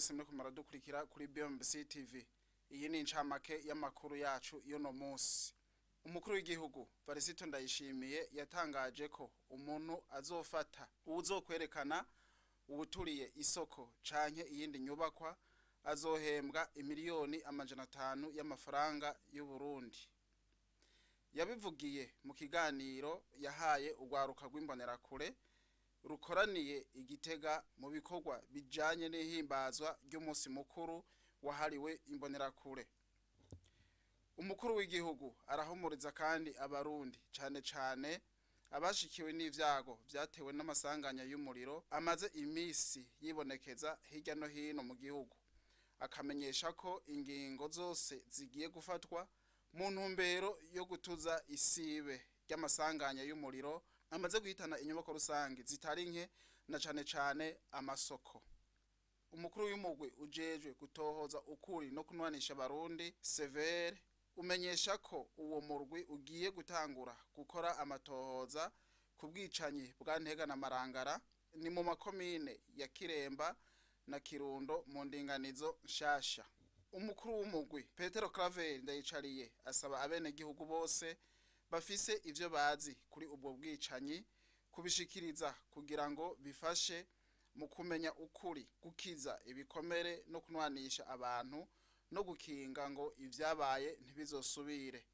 Mwese muriko muradukurikira kuri BMBC TV. Iyi ni incamake y'amakuru yacu y'uno munsi. Umukuru w'igihugu Varisito Ndayishimiye yatangaje ko umuntu azofata uwuzokwerekana uwuturiye isoko canke iyindi nyubakwa azohembwa imiliyoni 500 y'amafaranga y'u Burundi. Yabivugiye mu kiganiro yahaye urwaruka rw'imbonerakure rukoraniye Igitega mu bikorwa bijanye n'ihimbazwa ry'umunsi mukuru wahariwe imbonerakure. Umukuru w'igihugu arahumuriza kandi abarundi cane cane abashikiwe n'ivyago vyatewe n'amasanganya y'umuriro amaze imisi yibonekeza hirya no hino mu gihugu, akamenyesha ko ingingo zose zigiye gufatwa mu ntumbero yo gutuza isibe ry'amasanganya y'umuriro amaze guhitana inyubako rusange zitari nke na cane cane amasoko. Umukuru w'umugwi ujejwe gutohoza ukuri no kunwanisha abarundi Severe umenyesha ko uwo murwi ugiye gutangura gukora amatohoza ku bwicanyi bwa Ntega na Marangara ni mu makomine ya Kiremba na Kirundo mu ndinganizo nshasha. Umukuru w'umugwi Petero Claver Ndayicariye asaba abenegihugu bose bafise ivyo bazi kuri ubwo bwicanyi kubishikiriza kugira ngo bifashe mu kumenya ukuri, gukiza ibikomere no kunwanisha abantu no gukinga ngo ivyabaye ntibizosubire.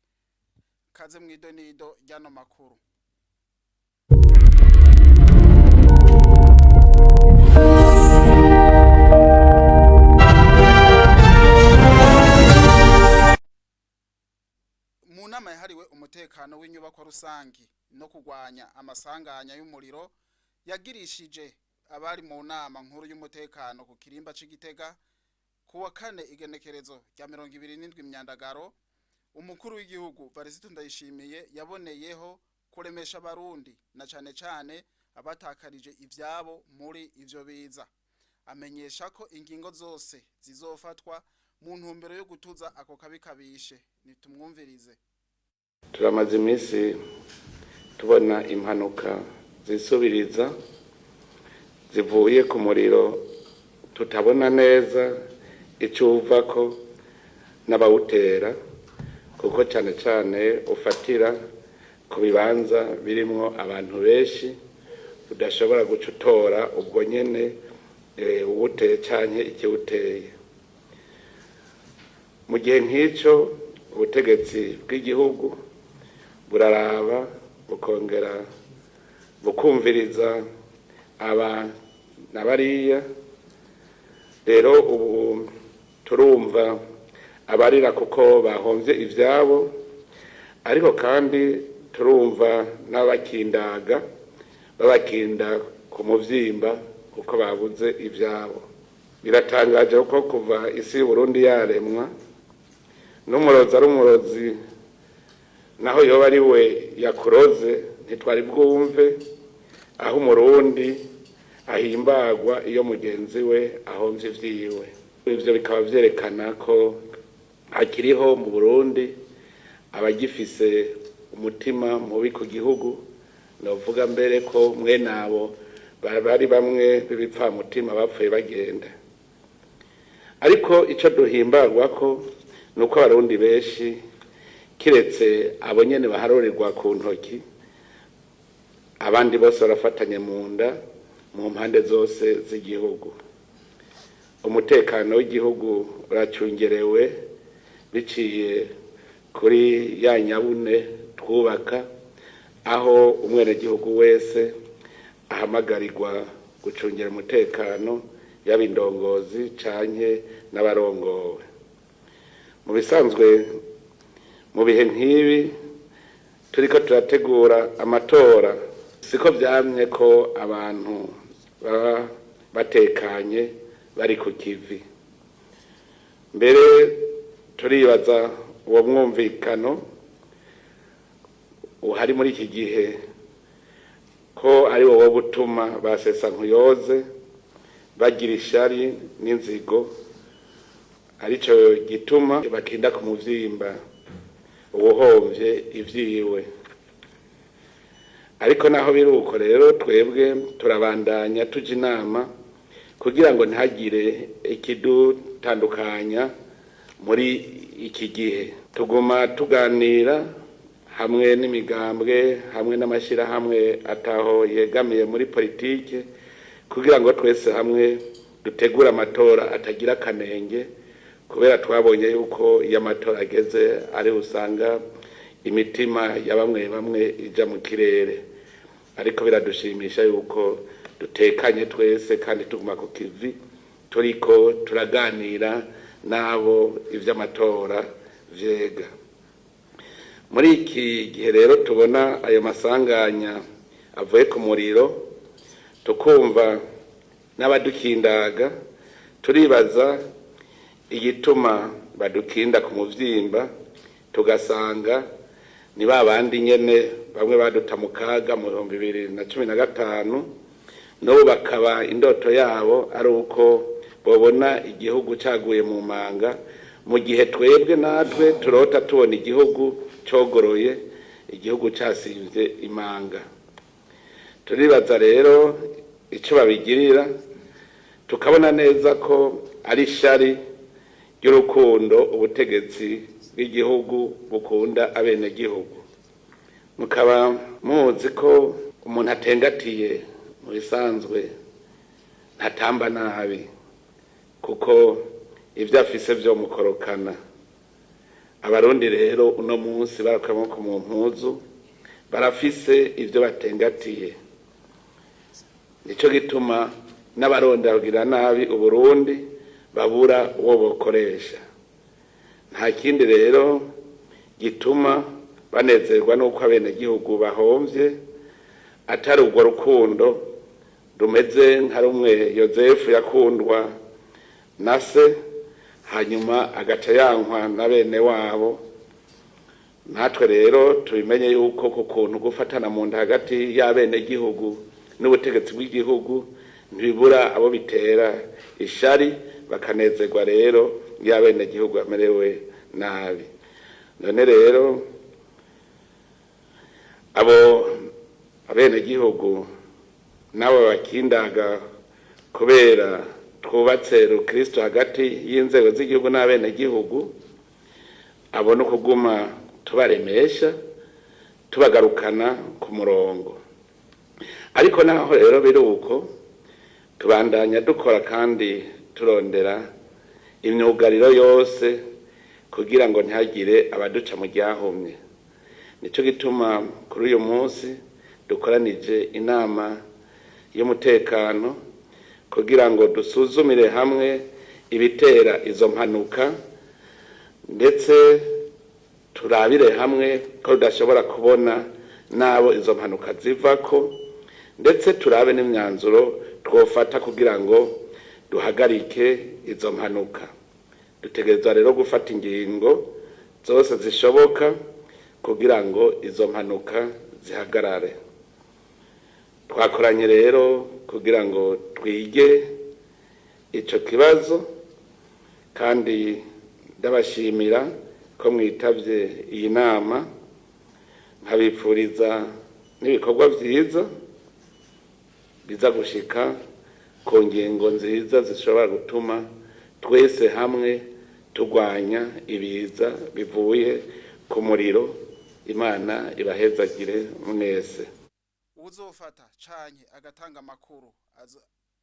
Kaze mw'idonido ry'ano makuru. Mu nama yahariwe umutekano w'inyubakwa rusangi no kugwanya amasanganya y'umuriro yagirishije abari mu nama nkuru y'umutekano ku kirimba c'Igitega kuwa kane igenekerezo rya 27 Myandagaro, umukuru w'igihugu Varisito Ndayishimiye yaboneyeho kuremesha abarundi na cane cane abatakarije ivyabo muri ivyo biza, amenyesha ko ingingo zose zizofatwa mu ntumbero yo gutuza ako kabi kabishe. Nitumwumvirize. Turamaze iminsi tubona impanuka zisubiriza zivuye ku muriro tutabona neza icyo uvako n'abawutera, kuko cyane cyane ufatira ku bibanza birimwo abantu benshi udashobora guca utora ubwo nyene uwuteye canke ikiwuteye. Mu gihe nk'icyo ubutegetsi bw'igihugu buraraba bukongera bukumviriza aba na bariya. Rero ubu turumva abarira kuko bahomvye ivyabo, ariko kandi turumva n'abakindaga babakinda ku muvyimba kuko babuze ivyabo. Biratangaje kuko kuva isi y'Uburundi yaremwa n'umurozi ari umurozi, naho yoba ari we yakuroze ntitwari bwumve aho umurundi ahimbagwa iyo mugenzi we ahomvye ivyiwe. Ivyo bikaba vyerekana ko hakiriho mu Burundi abagifise umutima mubi ku gihugu. Novuga mbere ko mwene abo bari bamwe b'ibipfamutima bapfuye bagenda. Ariko ico duhimbagwa ko nuko abarundi benshi, kiretse abo nyene baharurirwa ku ntoki, abandi bose barafatanye mu nda mu mpande zose z'igihugu. Umutekano w'igihugu uracungerewe biciye kuri ya nyabune twubaka, aho umwenegihugu wese ahamagarirwa gucungera umutekano, yaba indongozi canke n'abarongowe. Mu bisanzwe mu bihe nk'ibi turiko turategura amatora, siko vyamye ko abantu baba batekanye bari ku kivi. Mbere turibaza uwo mwumvikano uhari muri iki gihe ko ari wowe butuma basesa nkuyoze bagira ishari n'inzigo, arico gituma bakinda ku muvyimba uwuhomvye ivyiwe. Ariko naho biri uko rero twebwe turabandanya tuja inama Kugira ngo ntihagire ikidutandukanya muri iki gihe, tuguma tuganira hamwe n'imigambwe, hamwe n'amashyirahamwe ataho yegamiye muri politike, kugira ngo twese hamwe dutegure amatora atagira akanenge, kubera twabonye yuko iyo amatora ageze ari usanga imitima ya bamwe bamwe ija mu kirere. Ariko biradushimisha yuko dutekanye twese kandi tuguma ku kivi, turiko turaganira n'abo ivy'amatora vyega. Muri iki gihe rero tubona ayo masanganya avuye ku muriro, tukumva n'abadukindaga, turibaza igituma badukinda ku muvyimba, tugasanga ni ba bandi nyene bamwe baduta mu kaga mu 2015, n'ubu bakaba indoto yabo ari uko bobona igihugu caguye mu manga, mu gihe twebwe natwe turota tubona igihugu cogoroye, igihugu casimvye imanga. Turibaza rero ico babigirira, tukabona neza ko ari ishari ry'urukundo ubutegetsi bw'igihugu bukunda abenegihugu. Mukaba muzi ko umuntu atengatiye mu bisanzwe ntatamba nabi, kuko ivyo afise vyo mukorokana. Abarundi rero uno munsi barakuye amaboko mu mpuzu, barafise ivyo batengatiye. Nico gituma n'abaronda kugira nabi Uburundi babura uwo bokoresha. Nta kindi rero gituma banezerwa n'uko abenegihugu bahomvye atari urwo rukundo rumeze nka rumwe Yozefu yakundwa na se, hanyuma agaca yankwa na bene wabo. Natwe rero tubimenye yuko ku kuntu gufatana mu nda hagati y'abenegihugu n'ubutegetsi bw'igihugu ntibibura abo bitera ishari, bakanezerwa rero iyo abenegihugu bamerewe nabi. None rero abo abenegihugu nabo bakindaga kubera twubatse rukristo hagati y'inzego z'igihugu n'abenegihugu, abo no kuguma tubaremesha, tubagarukana ku murongo. Ariko naho rero biri uko, tubandanya dukora kandi turondera imyugariro yose kugira ngo ntihagire abaduca mu ryahumye. Nico gituma kuri uyu munsi dukoranije inama y'umutekano kugira ngo dusuzumire hamwe ibitera izo mpanuka, ndetse turabire hamwe ko tudashobora kubona n'abo izo mpanuka zivako, ndetse turabe n'imyanzuro twofata kugira ngo duhagarike izo mpanuka. Dutegerezwa rero gufata ingingo zose zishoboka kugira ngo izo mpanuka zihagarare. Twakoranye rero kugira ngo twige ico kibazo, kandi ndabashimira ko mwitavye iyi nama, nkabipfuriza n'ibikorwa vyiza biza gushika ku ngingo nziza zishobora gutuma twese hamwe turwanya ibiza bivuye ku muriro. Imana ibahezagire mwese. Uwuzofata canke agatanga amakuru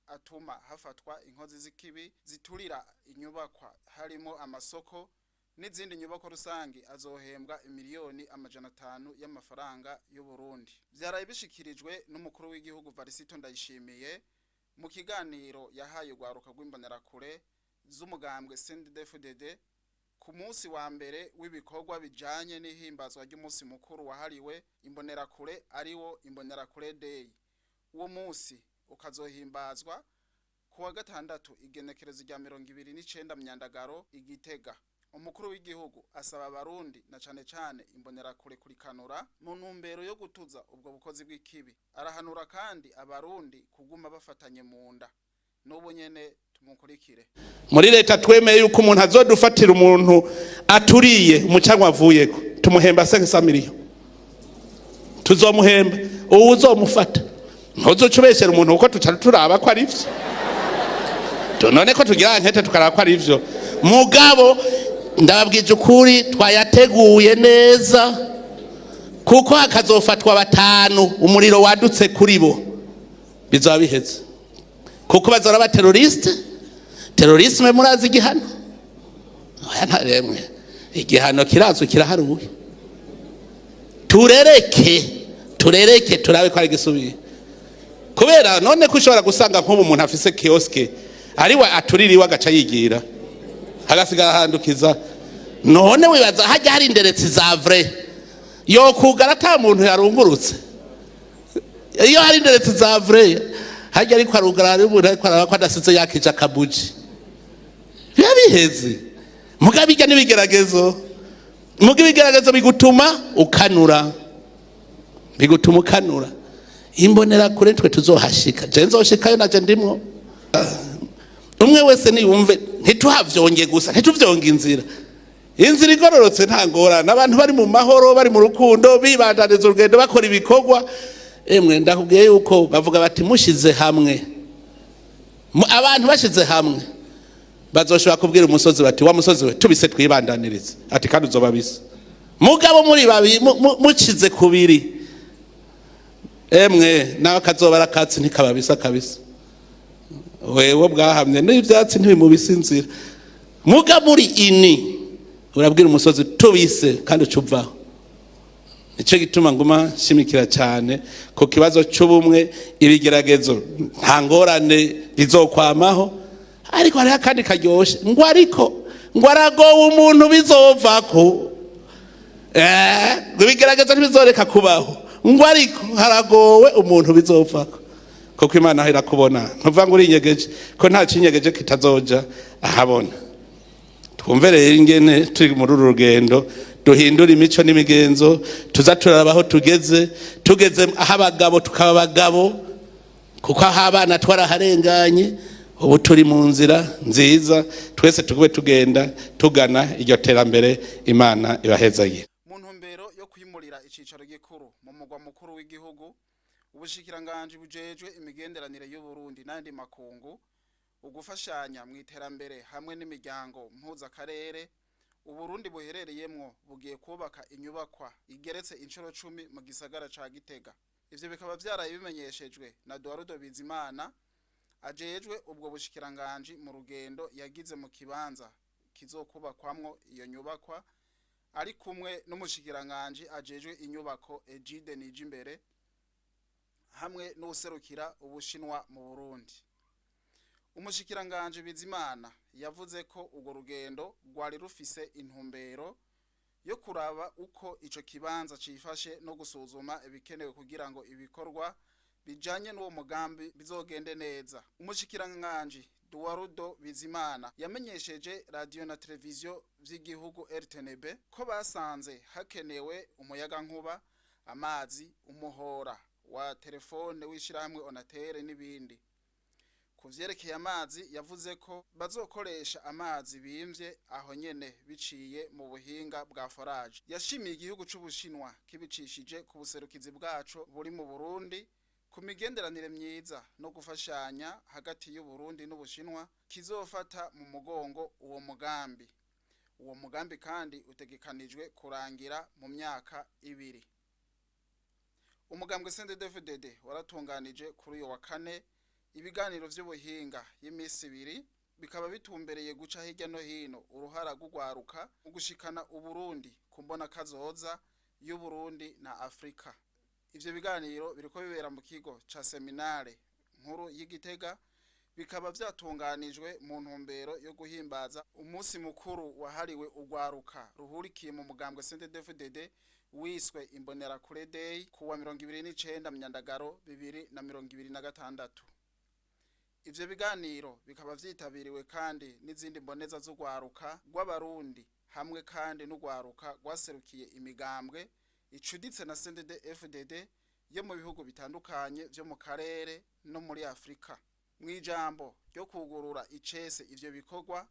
atuma hafatwa inkozi z'ikibi ziturira inyubakwa harimo amasoko n'izindi nyubako rusangi azohembwa 500,000,000 y'amafaranga y'Uburundi. Vyaraye bishikirijwe n'umukuru w'igihugu Varisito Ndayishimiye mu kiganiro yahaye urwaruka rw'imbonerakure z'umugambwe CNDD-FDD ku munsi wa mbere w'ibikorwa bijanye n'ihimbazwa ry'umunsi mukuru wahariwe imbonerakure, ariwo Imbonerakure Day. Uwo munsi ukazohimbazwa ku wa gatandatu igenekerezo rya 29 Myandagaro Igitega. Umukuru w'igihugu asaba abarundi na cane cane imbonerakure kurikanura mu ntumbero yo gutuza ubwo bukozi bw'ikibi. Arahanura kandi abarundi kuguma bafatanye mu nda. N'ubu nyene tumukurikire. Muri leta twemeye yuko umuntu azodufatira umuntu aturiye umucanwa avuyeko, tumuhemba 500 millions. Tuzomuhemba uwo uzomufata. Ntuzoca ubeshyera umuntu, kuko tutari turaba ko ari vyo. None ko tugira enquête tukaraba ko ari ivyo. Mugabo ndababwije ukuri, twayateguye neza, kuko hakazofatwa batanu umuriro wadutse kuri bo, bizoba biheze, kuko bazora ba terroriste. Terrorisme murazi igihano? Oya, ntaremwe igihano kirazwi, kiraharuye. Turereke turabe ko ari gisubiye, kubera none ko ushobora gusanga nk'ubu umuntu afise kiosque ariwe aturira iwe, agaca yigira, hagasigara ahandukiza. None wibaza hajya hari inderetsi za vrai yokugara ata muntu yarungurutse? Iyo hari inderetsi za vrai hajya, ariko arugara hari umuntu ariko araba ko adasize yakije akabuji, biba biheze. Mugabo bijya n'ibigeragezo, muga ibigeragezo bigutuma ukanura, bigutuma ukanura. Imbonera kure twe tuzohashika, je nzoshikayo, naje ndimwo. Umwe wese niyumve, ntituhavyonge gusa, ntituvyonge inzira. Inzira igororotse nta ngorane, abantu bari mu mahoro, bari mu rukundo, bibandaniza urugendo, bakora ibikorwa. Emwe, ndakubwiye yuko bavuga bati mushize hamwe, abantu bashize hamwe bazoshobora kubwira umusozi bati: "Wa musozi we, tubise twibandanirize." Ati kandi uzoba bisa. Mugabo muri babi mucize kubiri, emwe, nawe kazoba arakatsi ntikababisa kabisa. Wewe bwahamye n'ivyatsi ntibimubisa inzira. Muga muri ini urabwira umusozi tubise kandi ucuvaho. Nicyo gituma nguma nshimikira cyane ku kibazo cy'ubumwe. Ibigeragezo nta ngorane, bizokwamaho, ariko hariho akandi karyoshe ngo ariko ngo aragowe umuntu bizovako. Ngo ibigeragezo ntibizoreka kubaho, ngo ariko haragowe umuntu bizovako, kuko Imana aho irakubona. Ntuvuga ngo urinyegeje, ko nta kinyegeje kitazoja ahabona. Twumve rero ingene turi muri uru rugendo duhindura imico n'imigenzo, tuza turaraba aho tugeze. Tugeze aho abagabo tukaba abagabo, kuko aho abana twaraharenganye. Ubu turi mu nzira nziza, twese tugube tugenda tugana iryo terambere. Imana ibahezagiye. Mu ntumbero yo kwimurira icicaro gikuru mu mugwa mukuru w'igihugu, ubushikiranganji bujejwe imigenderanire y'Uburundi n'andi makungu, ugufashanya mu iterambere hamwe n'imiryango mpuzakarere Uburundi buherereyemwo, bugiye kubaka inyubakwa igeretse inshuro 10 mu gisagara ca Gitega. Ivyo bikaba vyaraye bimenyeshejwe na Eduardo Bizimana ajejwe ubwo bushikiranganji mu rugendo yagize mu kibanza kizokubakwamwo iyo nyubakwa, ari kumwe n'umushikiranganji ajejwe inyubako Egide Nijimbere hamwe n'uwuserukira Ubushinwa mu Burundi. Umushikiranganji Bizimana yavuze ko urwo rugendo rwari rufise intumbero yo kuraba uko ico kibanza cifashe no gusuzuma ibikenewe kugira ngo ibikorwa bijanye n'uwo mugambi bizogende neza. Umushikiranganji Duwarudo Bizimana yamenyesheje radio na televiziyo vy'igihugu RTNB ko basanze hakenewe umuyagankuba, amazi, umuhora wa telefone w'ishirahamwe Onatel n'ibindi. Ku vyerekeye amazi, yavuze ko bazokoresha amazi bimvye aho nyene biciye mu buhinga bwa forage. Yashimiye igihugu c'Ubushinwa kibicishije ku buserukizi bwaco buri mu Burundi ku migenderanire myiza no gufashanya hagati y'Uburundi n'Ubushinwa, kizofata mu mugongo uwo mugambi. Uwo mugambi kandi utegekanijwe kurangira mu myaka 2. Umugambwe CNDD-FDD waratunganije kuri uyu wa kane ibiganiro vy'ubuhinga y'imisi 2, bikaba bitumbereye guca hirya no hino uruhara rw'ugwaruka mu gushikana Uburundi ku mbona kazoza y'Uburundi na Afrika. Ivyo biganiro biriko bibera mu kigo ca seminare nkuru y'Igitega, bikaba vyatunganijwe mu ntumbero yo guhimbaza umunsi mukuru wahariwe ugwaruka ruhurikiye mu mugambwe CNDD-FDD wiswe Imbonerakure Day, kuwa 29 Myandagaro 2026. Ivyo biganiro bikaba vyitabiriwe kandi n'izindi mboneza z'ugwaruka rw'Abarundi, hamwe kandi n'ugwaruka rwaserukiye imigambwe icuditse na CNDD-FDD yo mu bihugu bitandukanye vyo mu karere no muri Afrika. Mw'ijambo ryo kugurura icese ivyo bikorwa,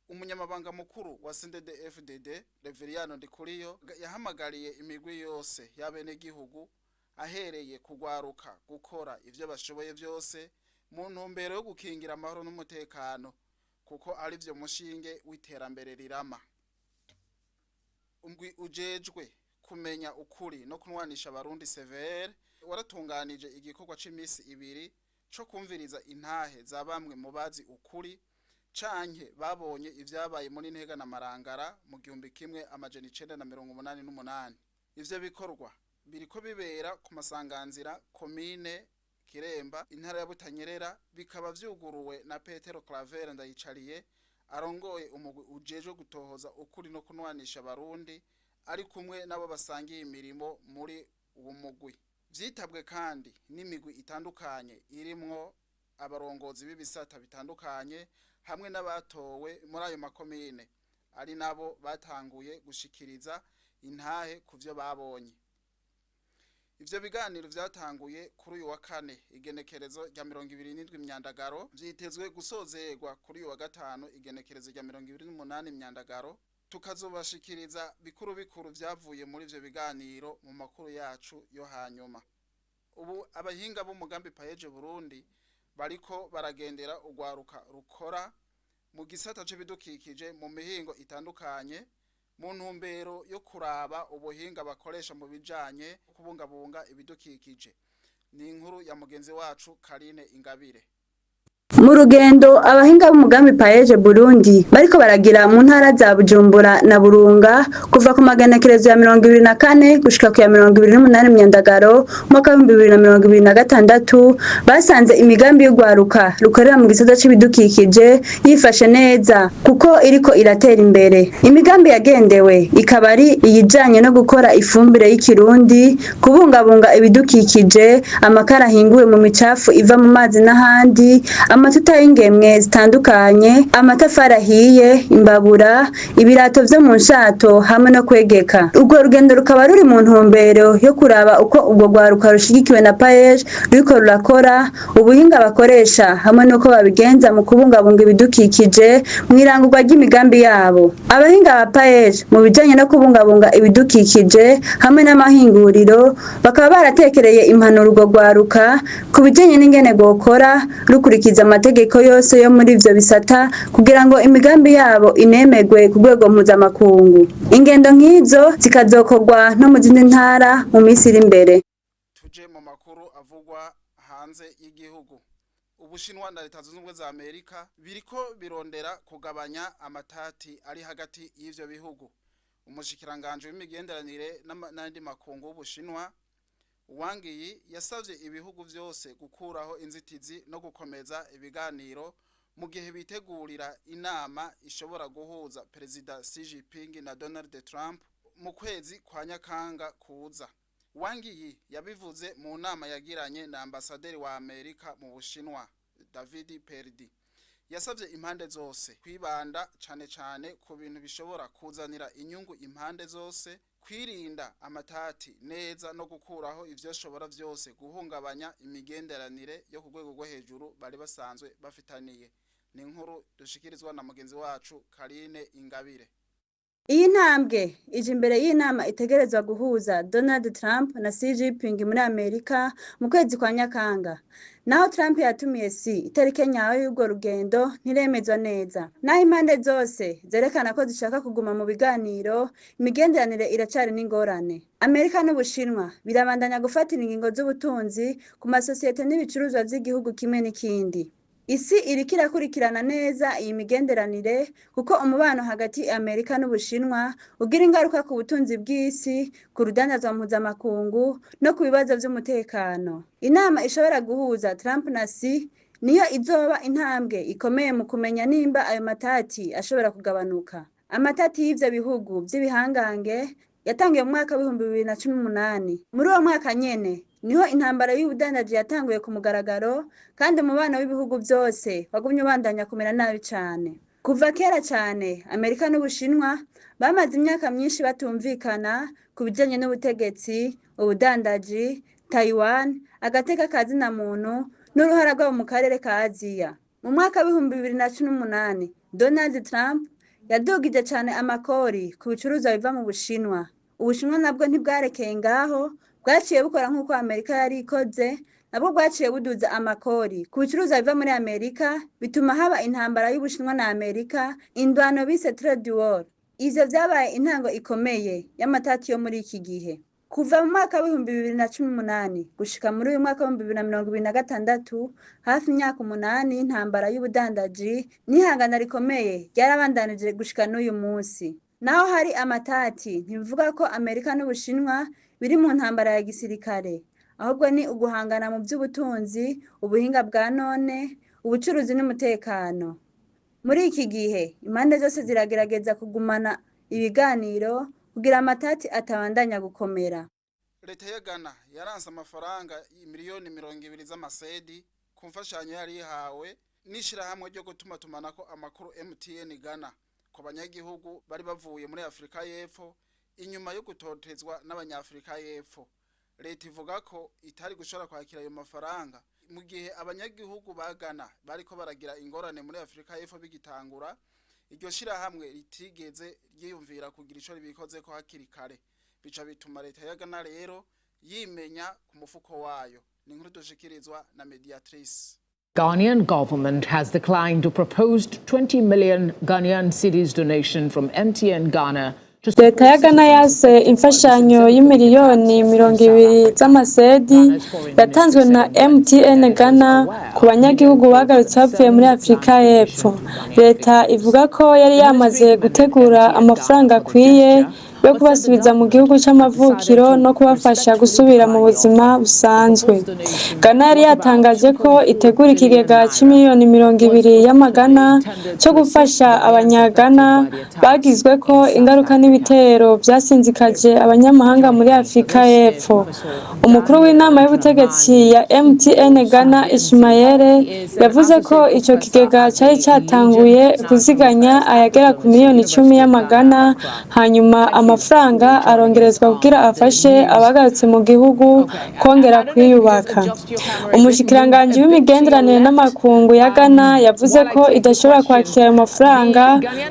umunyamabanga mukuru wa CNDD-FDD Reveriyano Ndikuriyo yahamagariye imigwi yose y'abenegihugu, ahereye kugwaruka, gukora ivyo bashoboye vyose. mu ntumbero yo gukingira amahoro n'umutekano, kuko arivyo mushinge w'iterambere rirama. Umugwi ujejwe kumenya ukuri no kunwanisha abarundi CVR waratunganije igikorwa c'imisi ibiri co kumviriza intahe za bamwe mu bazi ukuri canke babonye ivyabaye muri Ntega na Marangara mu 1988. Ivyo bikorwa biriko bibera ku masanganzira, komine Kiremba, intara ya Butanyerera, bikaba vyuguruwe na Petero Claver Ndayicariye arongoye umugwi ujejwe gutohoza ukuri no kunwanisha abarundi, ari kumwe n'abo basangiye imirimo muri uwo mugwi. Vyitabwe kandi n'imigwi itandukanye irimwo abarongozi b'ibisata bitandukanye hamwe n'abatowe muri ayo makomine, ari nabo batanguye gushikiriza intahe ku vyo babonye. Ivyo biganiro vyatanguye kuri uyu wa kane igenekerezo rya 27 Myandagaro, vyitezwe gusozerwa kuri uyu wa gatanu igenekerezo rya 28 Myandagaro. Tukazobashikiriza bikuru bikuru vyavuye muri ivyo biganiro mu makuru yacu yo hanyuma. Ubu abahinga b'umugambi PAEEJ Burundi bariko baragendera urwaruka rukora mu gisata c'ibidukikije mu mihingo itandukanye, mu ntumbero yo kuraba ubuhinga bakoresha mu bijanye kubungabunga ibidukikije. Ni inkuru ya mugenzi wacu Karine Ingabire. Mu rugendo abahinga b'umugambi PAEEJ Burundi bariko baragira mu ntara za Bujumbura na Burunga kuva ku magenekerezo ya 24 gushika ku ya 28 Myandagaro umwaka w'2026, basanze imigambi y'urwaruka rukorera mu gisata c'ibidukikije yifashe neza kuko iriko iratera imbere. Imigambi yagendewe ikaba ari iyijanye no gukora ifumbire y'ikirundi, kubungabunga ibidukikije, amakara ahinguwe mu micafu iva mu mazi n'ahandi, amatuta y'ingemwe zitandukanye, amatafari ahiye, imbabura, ibirato vyo mu nshato hamwe no kwegeka. Urwo rugendo rukaba ruri mu ntumbero yo kuraba uko urwo rwaruka rushigikiwe na PAEEJ ruriko rurakora, ubuhinga bakoresha hamwe n'uko babigenza mu kubungabunga ibidukikije mw'irangurwa ry'imigambi yabo. Abahinga ba PAEEJ mu bijanye no kubungabunga ibidukikije hamwe n'amahinguriro bakaba baratekereye impanuro urwo rwaruka ku bijanye n'ingene rwokora rukurikiza amategeko yose yo muri ivyo bisata kugira ngo imigambi yabo inemegwe ku rwego mpuzamakungu. Ingendo nk'izo zikazokorwa no mu zindi ntara mu minsi iri imbere. Tuje mu makuru avugwa hanze y'igihugu. Ubushinwa na Leta Zunze Ubumwe za Amerika biriko birondera kugabanya amatati ari hagati y'ivyo bihugu. Umushikiranganje w'imigenderanire n'andi makungu w'Ubushinwa Wang Yi yasavye ibihugu vyose gukuraho inzitizi no gukomeza ibiganiro mu gihe bitegurira inama ishobora guhuza Perezida Xi Jinping na Donald Trump mu kwezi kwa Nyakanga kuza. Wang Yi yabivuze mu nama yagiranye na ambasaderi wa Amerika mu Bushinwa David Perdue. Yasavye impande zose kwibanda cane cane ku bintu bishobora kuzanira inyungu impande zose, kwirinda amatati neza no gukuraho ivyoshobora vyose guhungabanya imigenderanire yo ku rwego rwo hejuru bari basanzwe bafitaniye. Ni inkuru dushikirizwa na mugenzi wacu Karine Ingabire. Iyi ntambwe ije imbere y'inama itegerezwa guhuza Donald Trump na Xi Jinping muri Amerika mu kwezi kwa Nyakanga. Naho Trump yatumiye Xi, itarike nyayo y'urwo rugendo ntiremezwa neza. Naho impande zose zerekana ko zishaka kuguma mu biganiro, imigenderanire iracari n'ingorane. Amerika n'Ubushinwa birabandanya gufatira ingingo z'ubutunzi ku masosiyete n'ibicuruzwa vy'igihugu kimwe n'ikindi. Isi iriko irakurikirana neza iyi migenderanire kuko umubano hagati ya Amerika n'Ubushinwa ugira ingaruka ku butunzi bw'isi, ku rudandazwa mpuzamakungu no ku bibazo vy'umutekano. Inama ishobora guhuza Trump na Xi niyo izoba intambwe ikomeye mu kumenya nimba ayo matati ashobora kugabanuka. Amatati y'ivyo bihugu vy'ibihangange yatanguye mu mwaka w'2018. Muri uwo mwaka nyene niho intambara y'ubudandaji yatanguye ku mugaragaro, kandi umubano w'ibihugu vyose wagumye ubandanya kumera nabi cane. Kuva kera cane, Amerika n'Ubushinwa bamaze imyaka myinshi batumvikana ku bijanye n'ubutegetsi, ubudandaji, Taiwan, agateka ka zina muntu n'uruhara rwabo mu karere ka Aziya. Mu mwaka w'2018, Donald Trump yadugije cane amakori ku bicuruzwa biva mu Bushinwa. Ubushinwa nabwo ntibwarekeye ngaho, bwaciye bukora nk'uko Amerika yari ikoze, nabwo bwaciye buduza amakori ku bicuruzwa biva muri Amerika, bituma haba intambara y'Ubushinwa na Amerika, indwano bise trade war. Ivyo vyabaye intango ikomeye y'amatati yo muri iki gihe. Kuva mu mwaka w'2018 gushika muri uyu mwaka w'2026, hafi imyaka 8 y'intambara y'ubudandaji n'ihangana rikomeye ryarabandanije gushika n'uyu munsi. Naho hari amatati, ntibivuga ko Amerika n'Ubushinwa biri mu ntambara ya gisirikare, ahubwo ni uguhangana mu by'ubutunzi, ubuhinga bwa none, ubucuruzi n'umutekano. Muri iki gihe impande zose ziragerageza kugumana ibiganiro kugira amatati atabandanya gukomera. Leta ya Ghana yaranse amafaranga 20 miliyoni z'amasedi ku mfashanyo yari ihawe n'ishirahamwe ryo gutumatumanako amakuru MTN Ghana ku banyagihugu bari bavuye muri Afrika y'Epfo inyuma yo gutotezwa n'abanyafrika y'Epfo. Leta ivuga ko itari gushobora kwakira ayo mafaranga mu gihe abanyagihugu ba Ghana bariko baragira ingorane muri Afrika y'Epfo bigitangura, iryo shirahamwe ritigeze ryiyumvira kugira ico ribikozeko hakiri kare, bica bituma leta ya Ghana rero yimenya ku mufuko wayo. Ni inkuru dushikirizwa na Mediatrice. Ghanaian government has declined a proposed 20 million Ghanaian cedis donation from MTN Ghana. Leta ya Ghana yase imfashanyo y'20 miliyoni z'amasedi yatanzwe na MTN Ghana ku banyagihugu bagarutse bavuye muri Afurika y'Epfo. Leta ivuga ko yari yamaze gutegura amafaranga akwiye yo kubasubiza mu gihugu c'amavukiro no kubafasha gusubira mu buzima busanzwe. Ghana yari yatangaje ko itegura ikigega c'20 miliyoni y'amagana co gufasha abanyagana bagizweko ingaruka n'ibitero vyasinzikaje abanyamahanga muri Afurika y'Epfo. Umukuru w'inama y'ubutegetsi ya MTN Ghana, Ishmael, yavuze ko ico kigega cari catanguye kuziganya ayagera ku 10 miliyoni y'amagana, hanyuma amafaranga arongerezwa kugira afashe abagarutse mu gihugu kongera kwiyubaka. Umushikiranganji w'imigenderanire n'amakungu ya Ghana yavuze ko idashobora kwakira ayo mafaranga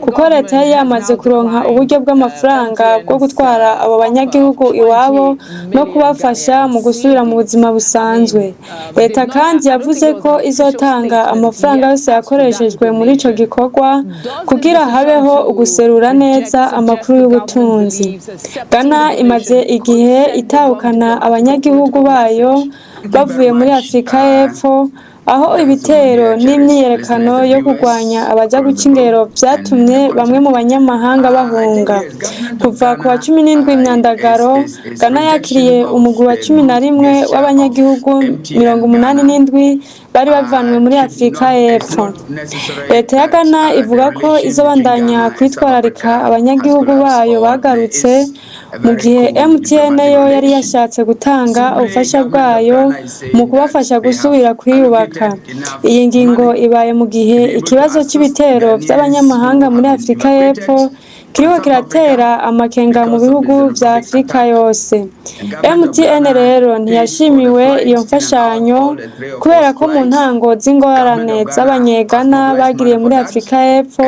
kuko leta yari yamaze kuronka uburyo bw'amafaranga bwo gutwara abo banyagihugu iwabo no kubafasha mu gusubira mu buzima busanzwe. Leta kandi yavuze ko izotanga amafaranga yose yakoreshejwe muri ico gikorwa kugira habeho uguserura neza amakuru y'ubutunzi. Ghana imaze igihe itahukana abanyagihugu bayo bavuye muri Afurika y'Epfo, aho ibitero n'imyiyerekano yo kurwanya abaja guca ingero vyatumye bamwe mu banyamahanga bahunga. Kuva ku wa 17 Myandagaro, Ghana yakiriye umugwi wa 11 w'abanyagihugu 87 bari bavanwe muri Afurika y'Epfo. Leta ya Ghana ivuga ko izobandanya kwitwararika abanyagihugu bayo bagarutse, mu gihe MTN yo yari yashatse gutanga ubufasha bwayo mu kubafasha gusubira kwiyubaka. Iyi ngingo ibaye mu gihe ikibazo c'ibitero vy'abanyamahanga muri Afurika y'Epfo kiriko kiratera amakenga mu bihugu vya Afurika yose. MTN rero ntiyashimiwe iyo mfashanyo kubera ko mu ntango z'ingorane z'abanyegana bagiriye muri Afurika y'Epfo,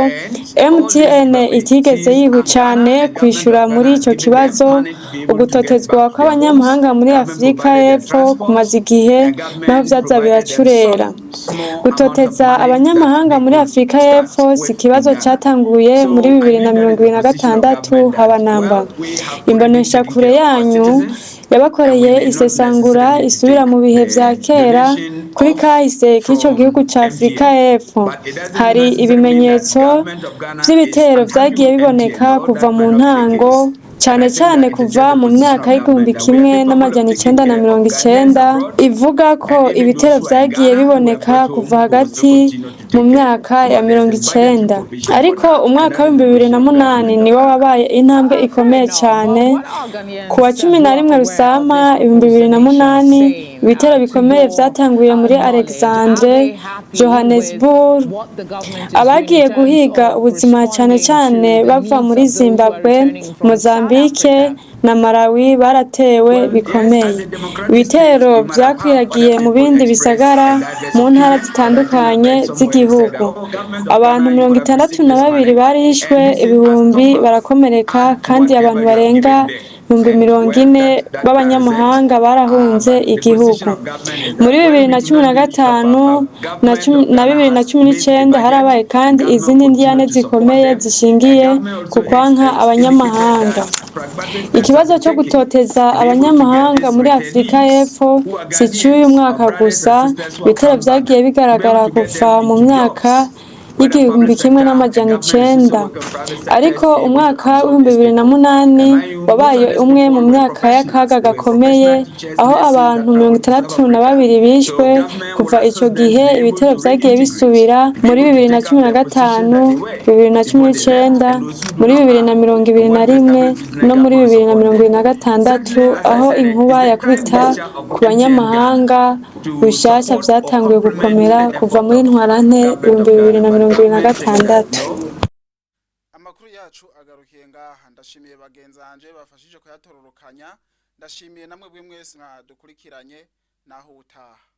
MTN itigeze yihuta cane kwishura muri ico kibazo. Ugutotezwa kw'abanyamahanga muri Afurika y'Epfo kumaze igihe, naho vyaza biracurera. Gutoteza abanyamahanga muri Afurika y'Epfo si ikibazo catanguye muri 2026 haba namba. Imboneshakure yanyu yabakoreye isesangura isubira mu bihe vya kera kuri kahise k'ico gihugu ca Afurika y'Epfo. Hari ibimenyetso vy'ibitero vyagiye biboneka kuva mu ntango, cane cane kuva mu myaka y'1990. Ivuga ko ibitero vyagiye biboneka kuva hagati mu myaka ya 90, ariko umwaka w'2008 niwo wabaye intambwe ikomeye cane. Ku wa 11 Rusama 2008, ibitero bikomeye vyatanguye muri Alexandre, Johannesburg. Abagiye guhiga ubuzima, cane cane bava muri Zimbabwe, Mozambique na Malawi, baratewe bikomeye. Ibitero vyakwiragiye mu bindi bisagara mu ntara zitandukanye z'igihugu. Abantu 62 barishwe, ibihumbi barakomereka, kandi abantu barenga 40,000 b'abanyamahanga barahunze igihugu. Muri 2015 na 2019 harabaye kandi izindi ndiyane zikomeye zishingiye ku kwanka abanyamahanga. Ikibazo cyo gutoteza abanyamahanga muri Afrika y'Epfo si icy'uyu mwaka gusa, ibitero vyagiye bigaragara kuva mu myaka y'1900, ariko umwaka w'2008 wabaye umwe mu myaka y'akaga gakomeye, aho abantu 62 bishwe. Kuva ico gihe ibitero vyagiye bisubira muri 2015, 2019, muri 2021 no muri 2026, aho inkuba yakubita ku banyamahanga bishasha vyatanguye gukomera kuva muri Ntwarante 2026. Amakuru yacu agarukiye ngaha. Ndashimiye bagenzanje bafashije kuyatororokanya, ndashimiye namwe bwe mwese mwadukurikiranye. Naho ubutaha.